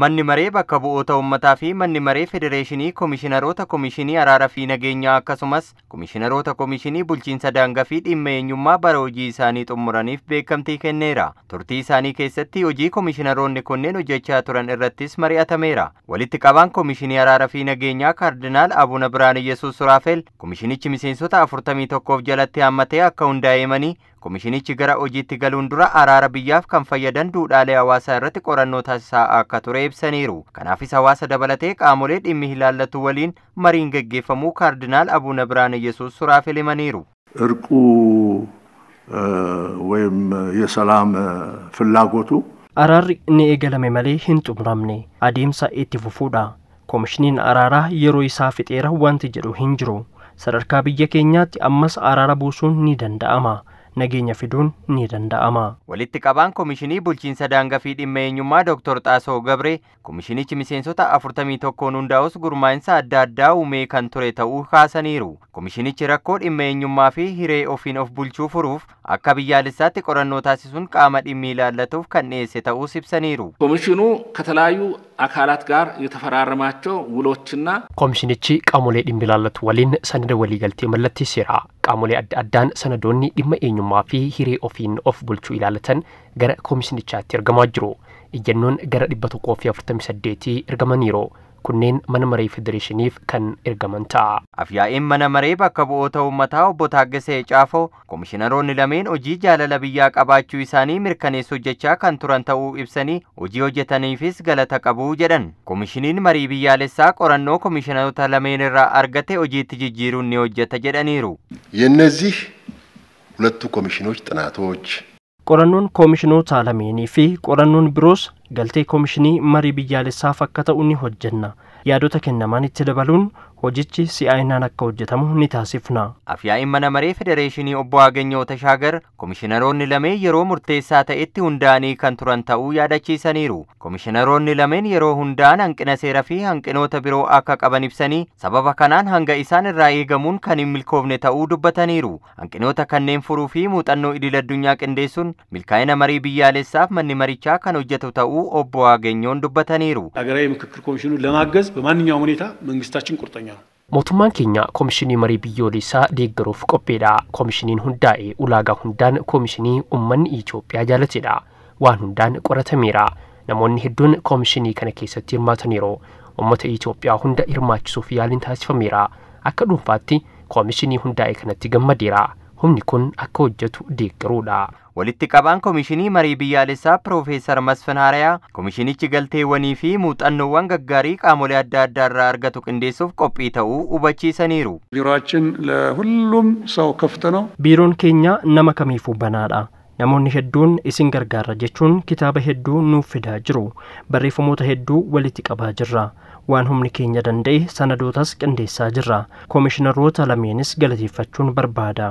Manni maree bakka bu'oota uummataa fi manni maree federeeshinii komishinaroota komishinii araaraa fi nageenyaa akkasumas komishinaroota komishinii bulchiinsa daangaa fi dhimma eenyummaa bara hojii isaanii xumuraniif beekamtii kenneera. Turtii isaanii keessatti hojii komishinaroonni kunneen hojjechaa turan irrattis mari'atameera. Walitti qabaan komishinii araaraa fi nageenyaa Kaardinaal Abuna Birhaan Iyyasuus Suraafel komishinichi miseensota 41 jalatti hammatee akka hundaa'e komishinichi gara hojiitti galuun dura araara biyyaaf kan fayyadan duudhaalee hawaasaa irratti qorannoo taasisaa akka ture ibsaniiru. Kanaafis hawaasa dabalatee qaamolee dhimmi ilaallatu waliin mariin geggeeffamuu Kaardinaal Abuna Birhaan Iyyasuus Suraafel himaniiru. እርቁ ወይም የሰላም ፍላጎቱ Araarri ni eegalame malee hin xumuramne, adeemsa itti fufuudha. Koomishiniin araaraa yeroo isaa fixeera wanti jedhu hin jiru. Sadarkaa biyya keenyaatti ammas araara buusuun ni danda'ama. Nageenya fiduun ni danda'ama. Walitti qabaan komishinii bulchiinsa daangaa fi dhimma eenyummaa Dr. Xaasoo Gabree komishinichi miseensota 41 hundaa'us gurmaa'insa adda addaa uumee kan ture ta'uu kaasaniiru. Komishinichi rakkoo dhimma eenyummaa fi hiree ofiin of bulchuu furuuf akka biyyaalessaatti qorannoo taasisuun qaama dhimmi ilaallatuuf kan dhiyeesse ta'uus ibsaniiru. ኮሚሽኑ ከተለያዩ አካላት ጋር የተፈራረማቸው ውሎችና Komishinichi qaamolee dhimmi ilaallatu waliin sanada waliigaltee mallatteesseera. Qaamolee adda addaan sanadoonni dhimma eenyummaa fi hiree ofiin of bulchuu ilaallatan gara komishinichaatti ergamaa jiru. Iyyannoon gara 148 ergamaniiru. Kunneen mana maree federeeshiniif kan ergaman ta'a. Afyaa'iin mana maree bakka bu'oota uummataa obbo Taaggasee Caafoo komishinaroonni lameen hojii jaalala biyyaa qabaachuu isaanii mirkaneessuu hojjechaa kan turan ta'uu ibsanii hojii hojjetaniifis galata qabu jedhan. Komishiniin marii biyyaalessaa qorannoo komishinaroota lameen irraa argate hojiitti jijjiiruun ni hojjeta jedhaniiru. የእነዚህ ሁለቱ ኮሚሽኖች ጥናቶች Qorannoon koomishinoota lameenii fi qorannoon biroos galtee koomishinii marii biyyaalessaaf akka ta'u ni hojjenna. Yaadota kennaman itti dabaluun hojichi si'aayinaan akka hojjetamu ni taasifna. Afyaa'iin mana maree federeeshinii obbo Aganyoo Tashaagar komishinaroonni lameen yeroo murteessaa ta'etti hundaa'anii kan turan ta'uu yaadachiisaniiru. Komishinaroonni lameen yeroo hundaa'an hanqina seeraa fi hanqinoota biroo akka qaban ibsanii sababa kanaan hanga isaan irraa eegamuun kan hin milkoofne ta'uu dubbataniiru. Hanqinoota kanneen furuu fi muuxannoo idil addunyaa qindeessuun milkaa'ina marii biyyaalessaaf manni marichaa kan hojjetu ta'uu obbo Aganyoon dubbataniiru. ሀገራዊ ምክክር ኮሚሽኑን ለማገዝ በማንኛውም ሁኔታ መንግስታችን ቁርጠኛ ነው። Mootummaan keenya koomishinii marii biyyoolessaa deeggaruuf qopheedha. Koomishiniin hundaa'e ulaagaa hundaan koomishinii uummanni Itoophiyaa jaalatedha. Waan hundaan qoratameera. Namoonni hedduun koomishinii kana keessatti hirmaataniiru. Uummata Itoophiyaa hunda hirmaachisuuf yaaliin taasifameera. Akka dhuunfaatti koomishinii hundaa'e kanatti gammadeera. Humni kun akka hojjetu deeggaruudha. Walitti qabaan koomishinii marii biyyaalessaa Piroofeesar Masfin Haarayaa koomishinichi galteewwanii fi muuxannoowwan gaggaarii qaamolee adda addaa irraa argatu qindeessuuf qophii ta'uu hubachiisaniiru. ቢሮአችን ለሁሉም ሰው ክፍት ነው። Biiroon keenya nama kamiifuu banaadha. Namoonni hedduun isin gargaarra jechuun kitaaba hedduu nuuf fidaa jiru. Barreeffamoota hedduu walitti qabaa jirra. Waan humni keenya danda'e sanadootas qindeessaa jirra. Koomishinaroota lameenis galateeffachuun barbaada.